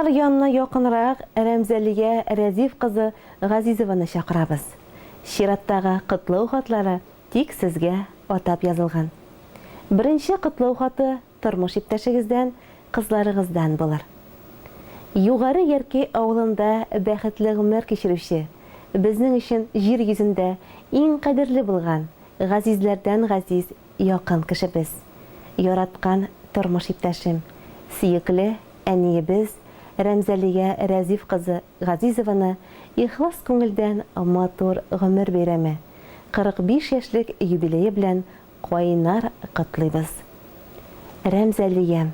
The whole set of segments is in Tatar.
Алар янына якынрак Рәмзәлия Рәзиф кызы Газизованы чакырабыз. Чираттагы котлау хатлары тик сезгә атап язылган. Беренче котлау хаты тормыш иптәшегездән, кызларыгыздан булыр. Югары Яркәй авылында бәхетле гомер кичерүче, безнең өчен җир йөзендә иң кадерле булган, газизләрдән газиз якын кешебез, яраткан тормыш иптәшем, сөекле әниебез Рәмзәлия Рәзиф кызы Газизованы ихлас күңелдән матур гомер бәйрәме, 45 яшьлек юбилее белән Кайнар котлыйбыз. Рәмзәлия.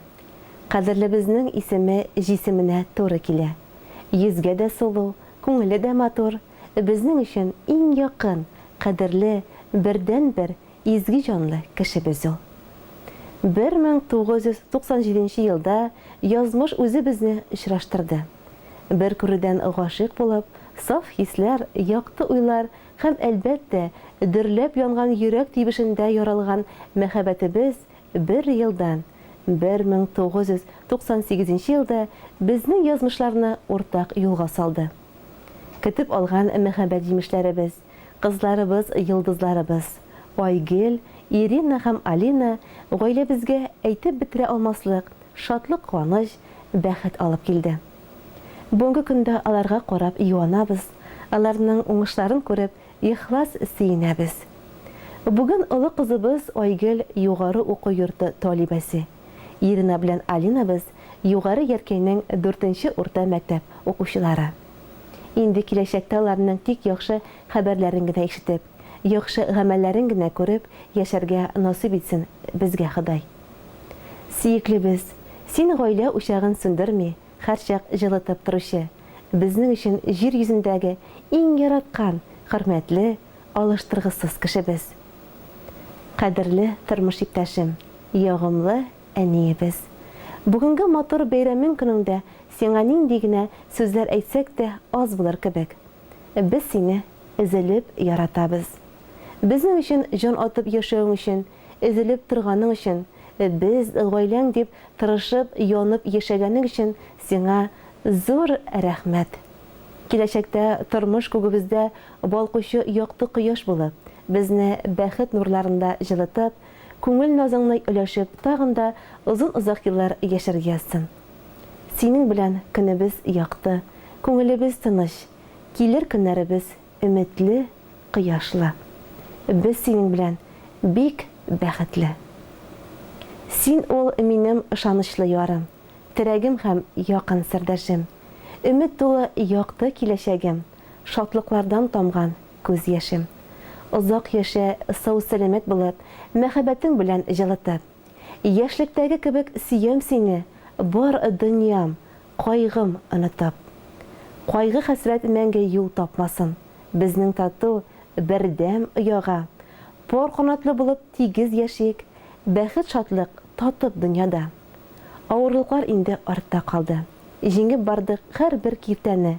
Кадерлебезнең исеме җисеменә туры килә. Йөзгә дә сылу, күңеле дә матур, безнең өчен иң якын, кадерле, бердәнбер изге җанлы кешебез ул. 1997 нче елда язмыш үзе безне очраштырды. Бер күрүдән гашыйк булып, саф хисләр, якты уйлар Һәм, әлбәттә, дөрләп янган йөрәк тибешендә яралган мәхәббәтебез бер елдан, 1998 нче елда безнең язмышларны уртак юлга салды. Көтеп алган мәхәббәт җимешләребез, кызларыбыз, йолдызларыбыз, Айгөл, Ирина һәм Алина гаиләбезгә әйтеп бетерә алмаслык шатлык-куаныч, бәхет алып килде. Бүгенге көндә аларга карап юанабыз, аларның уңышларын күреп, ихлас сөенәбез. Бүген олы кызыбыз Айгөл югары уку йорты талибәсе. Ирина белән Алинабыз Югары Яркәйнең дүртенче урта мәктәп укучылары. Инде киләчәктә аларның тик яхшы хәбәрләрен генә ишетеп, яхшы гамәлләрен генә күреп яшәргә насыйп итсен безгә Ходай. Сөеклебез, син гаилә учагын сүндерми, һәрчак җылытып торучы, безнең өчен җир йөзендәге иң яраткан, хөрмәтле, алыштыргысыз кешебез. Кадерле тормыш иптәшем, ягымлы әниебез. Бүгенге матур бәйрәмең көнеңдә сиңа нинди генә сүзләр әйтсәк тә аз булыр кебек. Без сине өзелеп яратабыз. Безнең өчен җан атып яшәвең өчен Өзелеп торганың өчен, без, гаиләң дип тырышып, янып яшәгәнең өчен сиңа зур рәхмәт. Киләчәктә тормыш күгебездә балкучы якты кояш булып, безне бәхет нурларында җылытып, күңел назыңны өләшеп тагын да озын-озак еллар яшәргә язсын. Синең белән көнебез якты, күңелебез тыныч, килер көннәребез Өметле, кояшлы. Без синең белән бик бәхетле. Син ул минем ышанычлы ярым, терәгем һәм якын сердәшем. Өмет тулы якты киләчәгем, шатлыклардан тамган күз яшем. Озак яшә, сау-сәламәт булып, мәхәббәтең белән җылытып. Яшьлектәге кебек сөям сине, бар дөньям, Кайгым онытып. Кайгы-хәсрәт мәңге юл тапмасын. Безнең тату, бердәм ояга. Пар канатлы булып тигез яшик, Бәхет-шатлык татып дөньяда. Авырлыклар инде артта калды. Җиңеп бардык һәрбер киртәне.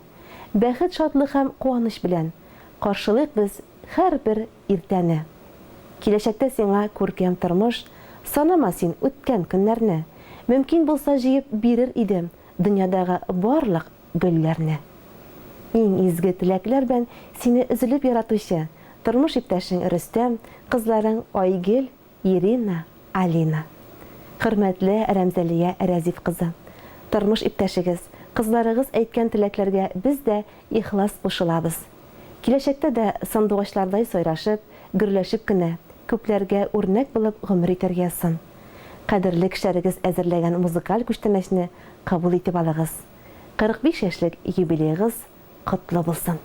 Бәхет-шатлык һәм куаныч белән. Каршылыйк без һәрбер иртәне. Киләчәктә сиңа күркәм тормыш, Санама син үткән көннәрне. Мөмкин булса җыеп бирер идем Дөньядагы барлык гөлләрне. Иң изге теләкләр белән сине өзелеп яратучы тормыш иптәшең Рөстәм, кызларың Айгөл, Ирина, Алина. Хөрмәтле Рәмзәлия Рәзиф кызы! Тормыш иптәшегез, кызларыгыз әйткән теләкләргә без дә ихлас кушылабыз. Киләчәктә дә сандугачлардай сайрашып, гөрләшеп кенә, күпләргә үрнәк булып гомер итәргә язсын. Кадерле кешеләрегез әзерләгән музыкаль күчтәнәчне кабул итеп алыгыз. 45 яшьлек юбилеегыз котлы булсын!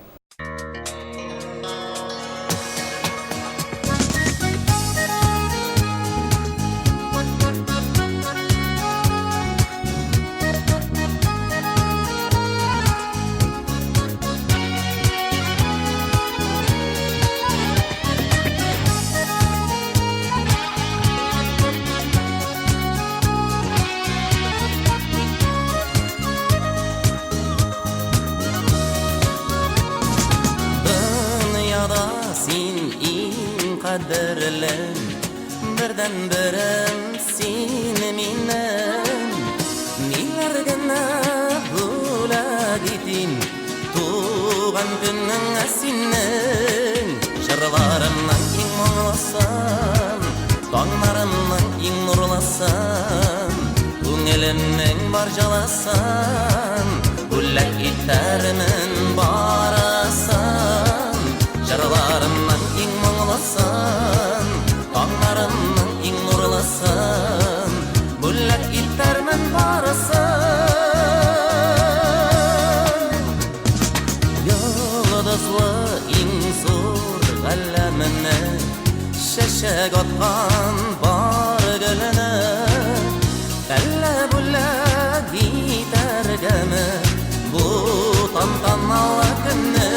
Дөньяда син иң кадерлем, бердәнберем син минем. Ниләр генә бу. Бүләк итим туган көнеңә синең. Җырларымның иң моңлысын, таңнарымның иң нурлысын, күңелемнең бар җылысын бүләк итәрмен барысын. Җырларымның иң моңлысын, таңнарымның иң нурлысын бүләк итәрмен барысын. Йолдызлы иң зур галәмне, чәчәк аткан бар гөлне әллә бүләк итәргәме бу тантаналы көнне?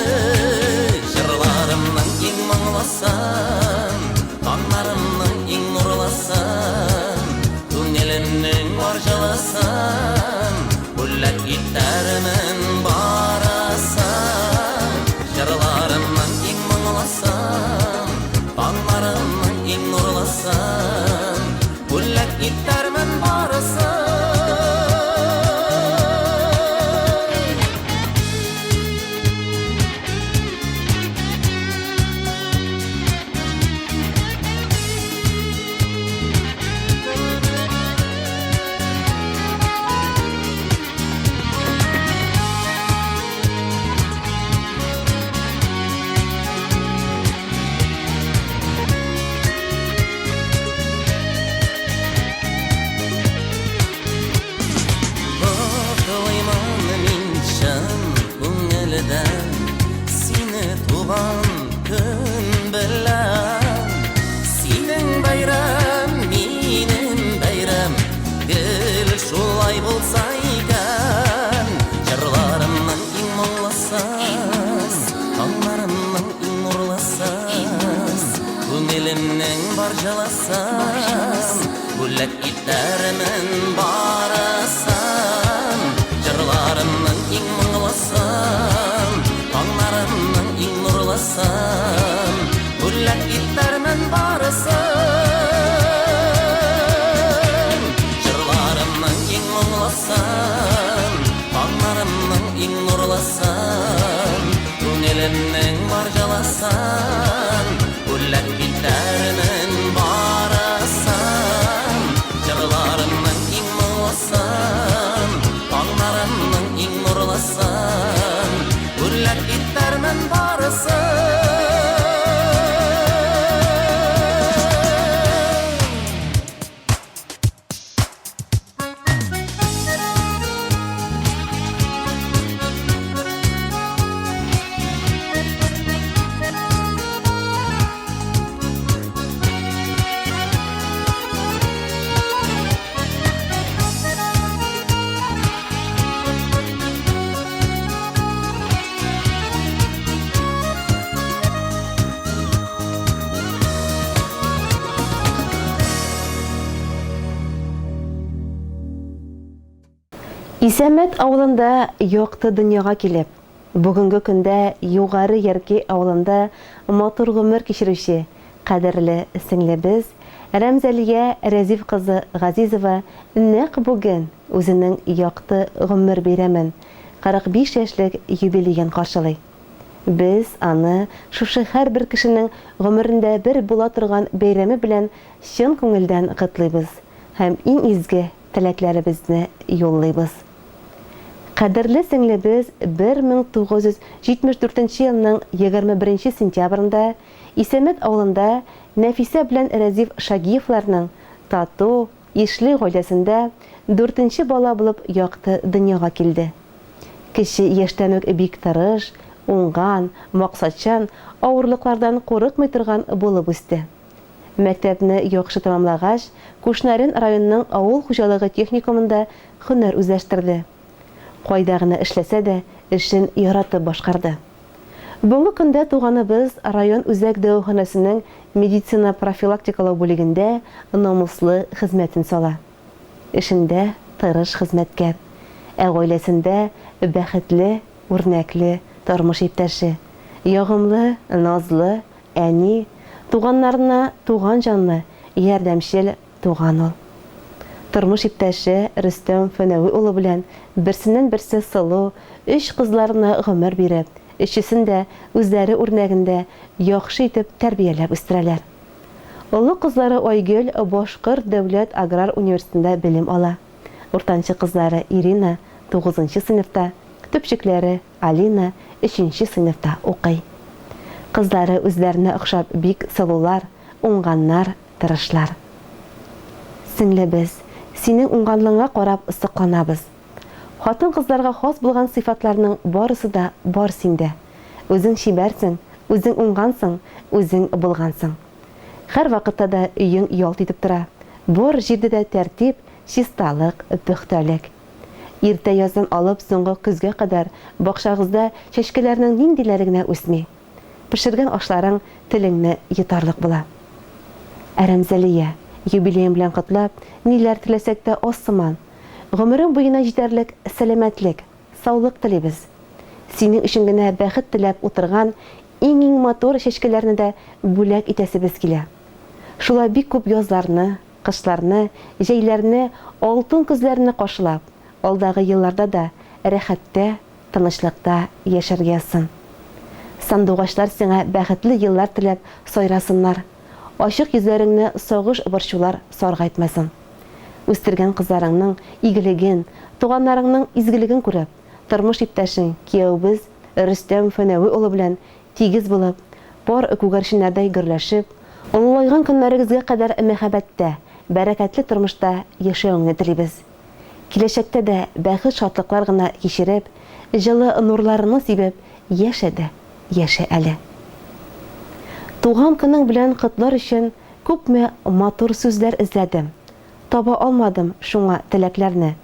Җырларымның иң моңлысын, таңнарымның иң нурлысын, күңелемнең бар җылысын бүләк итәрмен барысын. Җырларымның иң моңлысын, таңнарымның иң нурлысын бүләк итәрмен барысын. Котлыймын мин чын күңелдән сине туган көн белән. Синең бәйрәм, минем бәйрәм, гел шулай булса икән. Җырларымның иң моңлысын, таңнарымның иң нурлысын, күңелемнең бар җылысын бүләк итәрмен барысын. Җырларымның иң моңлысын, таңнарымның иң нурлысын бүләк итәрмен барысын. Җырларымның иң моңлысын, таңнарымның иң нурлысын, күңелемнең бар җылысын бүләк итәрмен барысын. Җырларымның иң моңлысын, таңнарымның иң нурлысын бүләк итәрмен барысын. Исәмәт авылында якты дөньяга килеп, бүгенге көндә Югары Яркәй авылында матур гомер кичерүче кадерле сеңлебез Рәмзәлия Рәзиф кызы Газизова нәкъ бүген үзенең якты гомер бәйрәмен, 45 яшьлек юбилеен каршылый. Без аны шушы һәрбер кешенең гомерендә бер була торган бәйрәме белән чын күңелдән котлыйбыз һәм иң изге теләкләребезне юллыйбыз. Кадерле сеңлебез 1974 нче елның 21 нче сентябрендә Исәмәт авылында Нәфисә белән Рәзиф Шагиевларның тату, ишле гаиләсендә дүртенче бала булып якты дөньяга килде. Кече яшьтән үк бик тырыш, уңган, максатчан, авырлыклардан курыкмый торган булып үсте. Мәктәпне яхшы тәмамлагач, Кушнарен районының авыл хуҗалыгы техникумында һөнәр үзләштерде. Кайда гына эшләсә дә, эшен яратып башкарды. Бүгенге көндә туганыбыз район үзәк дәваханәсенең медицина профилактикалау бүлегендә намуслы хезмәтен сала. Эшендә тырыш хезмәткәр, ә гаиләсендә бәхетле, үрнәкле тормыш иптәше, ягымлы, назлы Әни, туганнарына туган җанлы, ярдәмчел туган ул. Тормыш иптәше Рөстәм Фәнәви улы белән берсеннән-берсе сылу өч кызларына гомер биреп, өчесен дә үзләре үрнәгендә яхшы итеп тәрбияләп үстерәләр. Олы кызлары Айгөл Башкорт дәүләт аграр университетында белем ала. Уртанчы кызлары Ирина тугызынчы сыйныфта, төпчекләре Алина өченче сыйныфта укый. Кызлары үзләренә охшап бик сылулар, уңганнар, тырышлар. Сеңлебез, синең уңганлыгыңа карап сокланабыз. Хатын-кызларга хас булган сыйфатларның барысы да бар синдә. Үзең чибәрсең, үзең уңгансың, үзең булгансың. Һәрвакытта да өең ялт итеп тора, бар җирдә дә тәртип, чисталык, пөхтәлек. Иртә яздан алып соңгы көзгә кадәр бакчагызда чәчкәләрнең ниндиләре генә үсми. Пешергән ашларың телеңне йотарлык була. Ә Рәмзәлия, юбилеең белән котлап, ниләр теләсәк тә аз сыман. Гомерең буена җитәрлек сәламәтлек, саулык телибез. Синең өчен генә бәхет теләп утырган иң-иң матур чәчкәләрне дә бүләк итәсебез килә. Шулай бик күп язларны, кышларны, җәйләрне, алтын көзләрне каршылап, алдагы елларда да рәхәттә, тынычлыкта яшәргә язсын. Сандугачлар сиңа бәхетле еллар теләп сайрасыннар, ачык йөзләреңне сагыш-борчулар саргайтмасын. Үстергән кызларыңның игелеген, туганнарыңның изгелеген күреп, тормыш иптәшең, киявебез Рөстәм Фәнәви улы белән тигез булып, пар күгәрченнәрдәй гөрләшеп, олылайган көннәрегезгә кадәр мәхәббәттә, бәрәкәтле тормышта яшәвеңне телибез. Киләчәктә дә бәхет-шатлыклар гына кичереп, җылы нурларыңны сибеп яшә дә яшә әле. Туган көнең белән котлар өчен Күпме матур сүзләр эзләдем, Таба алмадым, шуңа теләкләрне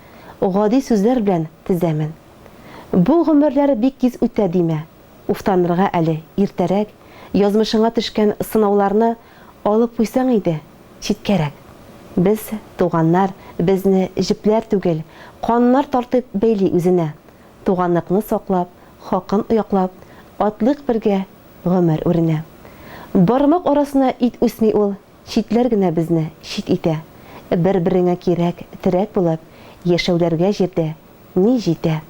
Гади сүзләр белән тезәмен. Бу гомерләр бик тиз үтә димә, Уфтанырга әле иртәрәк, Язмышыңа төшкән сынауларны Алып куйсаң иде читкәрәк. Без, туганнар, безне җепләр түгел, Каннар тартып бәйли үзенә. Туганлыкны саклап, хакын яклап, Атлыйк бергә гомер үренә. Бармак арасына ит үсми ул, Читләр генә безне чит итә. Бер-береңә кирәк, терәк булып, Яшәүләргә җирдә ни җитә?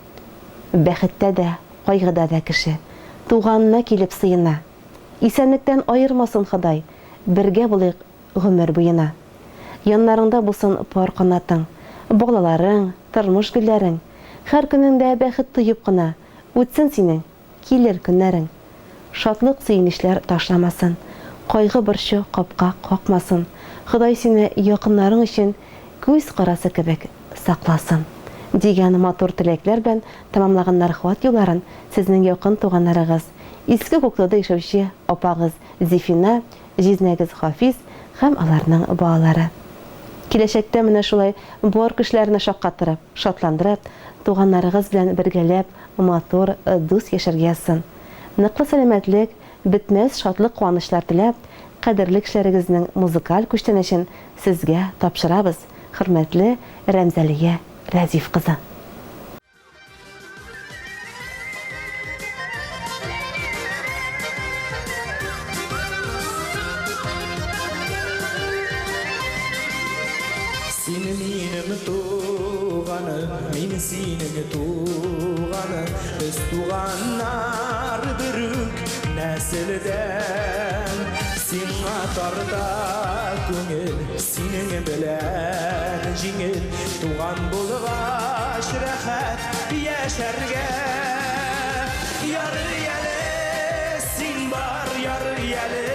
Бәхеттә дә, кайгыда да кеше Туганына килеп сыена. Исәнлектән аермасын Ходай, Бергә булыйк гомер буена. Яннарыңда булсын пар канатың, Балаларың, тормыш гөлләрең. Һәр көнеңдә бәхет тоеп кына Үтсен синең Килер көннәрең. Шатлык-сөенечләр ташламасын, Кайгы-борчу капка какмасын, Ходай сине якыннарың өчен Күз карасы кебек сакласын! Дигән матур теләкләр белән тәмамлаганнар хат юлларын сезнең якын туганнарыгыз, Иске Күктауда яшәүче апагыз Зифина, җизнәгез Хафиз һәм аларның балалары. Киләчәктә менә шулай бар кешеләрне шаккатырып, шатландырып, туганнарыгыз белән бергәләп матур, дус яшәргә язсын. Ныклы сәламәтлек, бетмәс шатлык-куанычлар теләп, кадерле кешеләрегезнең музыкаль күчтәнәчен сезгә тапшырабыз, хөрмәтле Рәмзәлия Рәзиф кызы. Син минем туганым, мин синең туганым, без туганнар бер үк нәселдән. Сиңа тарта күңел, синең белән җиңел, туган булгач рәхәт яшәргә. Ярый әле син бар, ярый әле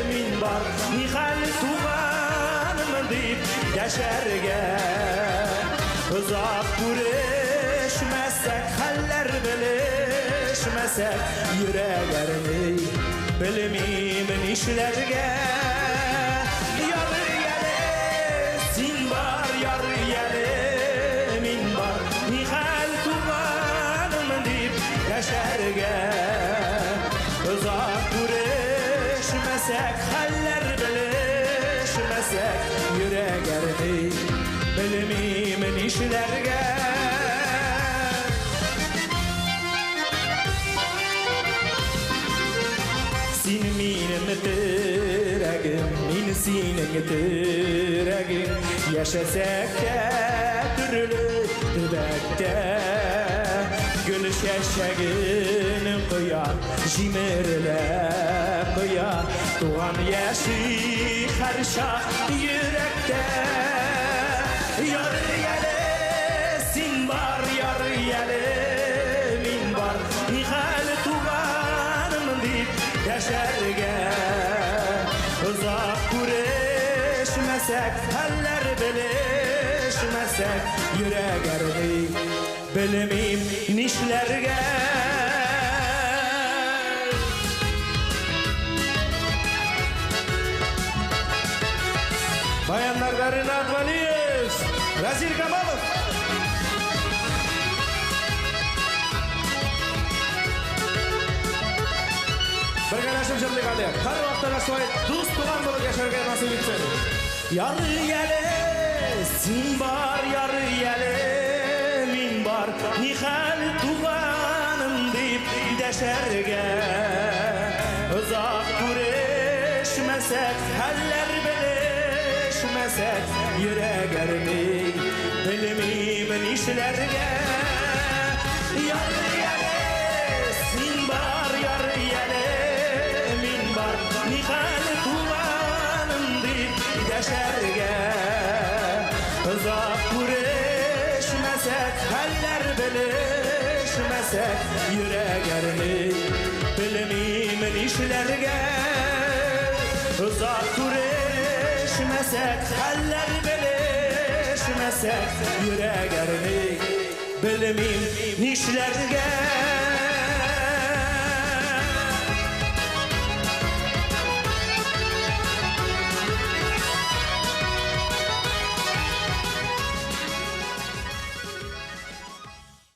мин бар, нихәл туганмын дип дәшәргә. Озак күрешмәсәк, хәлләр белешмәсәк, йөрәк әрни, белмим нишләргә. Ярый әле син бар, ярый әле мин бар, нихәл туганмын дип дәшәргә. Озак күрешмәсәк, хәлләр белешмәсәк, йөрәк әрни, белмим нишләргә. Син минем терәгем, мин Синең терәгең. Яшәсәк тә төрле төбәктә, гөл чәчәген коя, җимерелә кыя, туган яши һәрчак йөрәктә. Ярый әле син бар, ярый әле мин бар, нихәл, туганым, дип дәшәргә. Озак күрешмәсәк, хәлләр белешмәсәк, йөрәк әрни, белмим нишләргә. Баяннарда Ренат Валиев, Разил Камалов. Бергәләшеп җырлыйк әле. Һәрвакытта да шулай дус туган булып яшәргә насыйп итсен. Ярый әле син бар, ярый әле мин бар, нихәл, туганым, дип дәшәргә. Озак күрешмәсәк, хәлләр белешмәсәк, йөрәк әрни, белмим нишләргә. Ярый әле син бар, ярый әле мин бар, нихәл, туганым, дип дәшәргә. Озак күрешмәсәк, хәлләр белешмәсәк, йөрәк әрни, белмим нишләргә. Озак күрешмәсәк, хәлләр белешмәсәк, йөрәк әрни, белмим нишләргә.